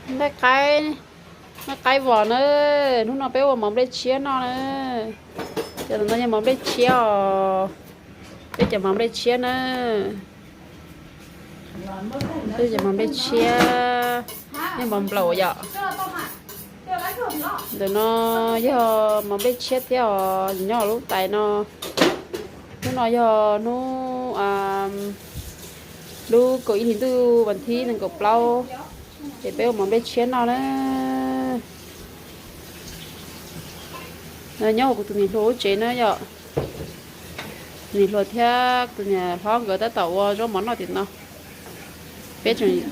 Nqaij qaib, nqaij qaib vos na, hnub no peb ua mov nplej tshiab noj na. Cov no yog mov nplej tshiab os, peb cov mov nplej tshiab na. Peb cov mov nplej tshiab, yog mov nplaum yom. Ntawm no yog mov nplej tshiab thiab os, nyob hauv lub tais no. Hnub no yog hnub, lub kaum ib hlis ntuj vas thib nees nkaum plaub, ces peb ua mov nplej tshiab noj na. Nyob hauv kuv tus niam hluas lub tsev na yom. Tus niam hluas thiab tus niam hlob nkawd tab tom ua zaub mov noj tim no. Peb tseem,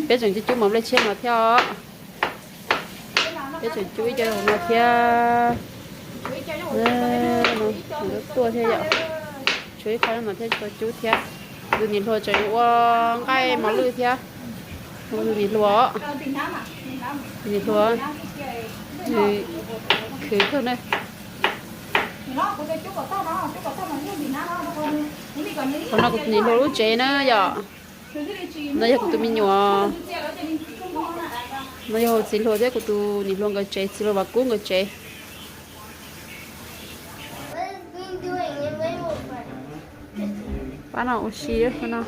peb tseem cub cub mov nplej tshiab no thiab os. Peb tseem cub ib co no thiab. Tuaj thiab yom. Tshuav ib qho no thiab tsis tau cub thiab. Tus niam hluas tseem ua nqaij mos lwj thiab. Tus niam hluas, tus niam hluas khwv kawg na. Qhov no kuv tus niam hluas lub tsev na yom. No yog kuv tus me nyuam. No yog txiv hluas thiab kuv tus niam hluas nkawd tsev, txiv hluas Vam Kub nkawd tsev. Pab no ua si no.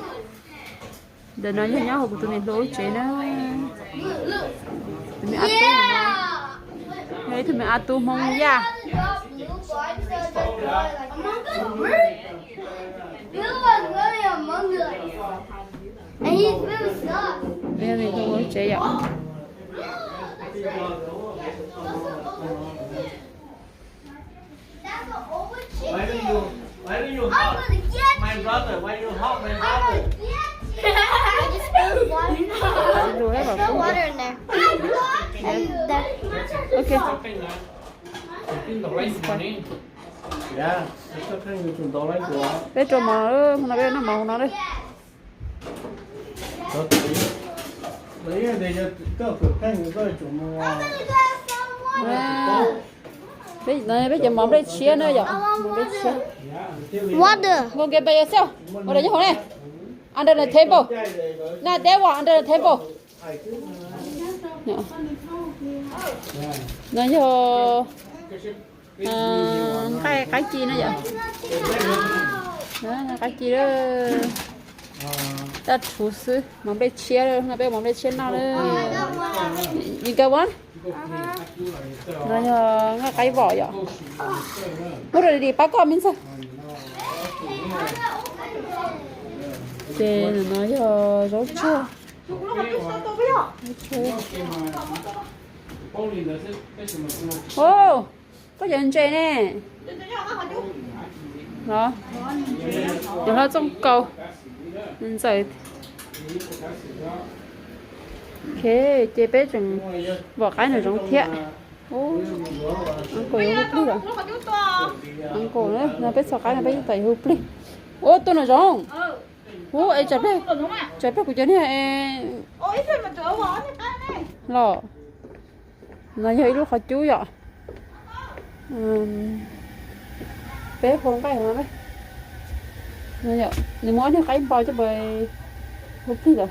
Ntawm no yog nyob hauv kuv tus niam hluas lub tsev na. Tus me a tub no, yog ib tug me a tub Hmoob Yaj. Yog niam hluas lub tsev yom. Txiv hluas thiab Vam Kub. Ok. Peb rau mov, hmo no peb noj mov hauv no lawm. Peb cov mov nplej tshiab na yom, mov nplej tshiab. Water. Go get by yourself. Ua dog nyob hauv ne. Under the table. No, that one under the table. No yog nqaij qaib ci na yom. Nqaij ci lawm. Daj rhuv xwb, mov nplej tshiab, no peb mov nplej tshiab noj lawm. You got one? No yog nqaij qaib vos yom. Muab rau dim pab koj me ntxawg. Ces no yog zaub tsuag. Zaub tsuag. Au, koj cov ntses ne. Los, cov hlob txooj kaus ntxawm. Ok, ces peb tseem vom qaib nram zoov thiab. Uncle yuav hu plig lawm. Uncle, no peb txhom qaib no peb twb tau yuav hu plig. Ua tuaj nram zoov. Hu es tsam pliag kuv cov niag los. No yog ib lub qhov cub yom. Peb hu nqaij no. Nws muaj ob niag qaib npau coj pais hu plig lawm.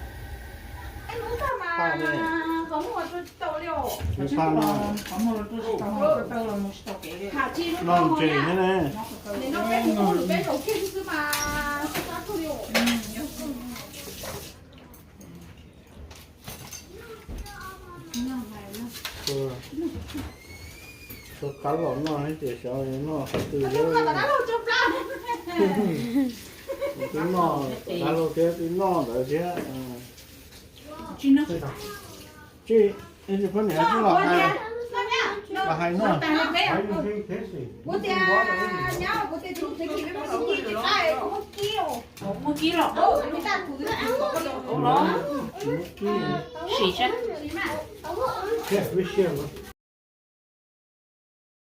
Tau qab los noj ces xyov noj qhov twg. Twb noj qab los thiab twb noj ntawd thiab. Tsis, tsis phob niam twb los hais, los hais noj. Sim saib.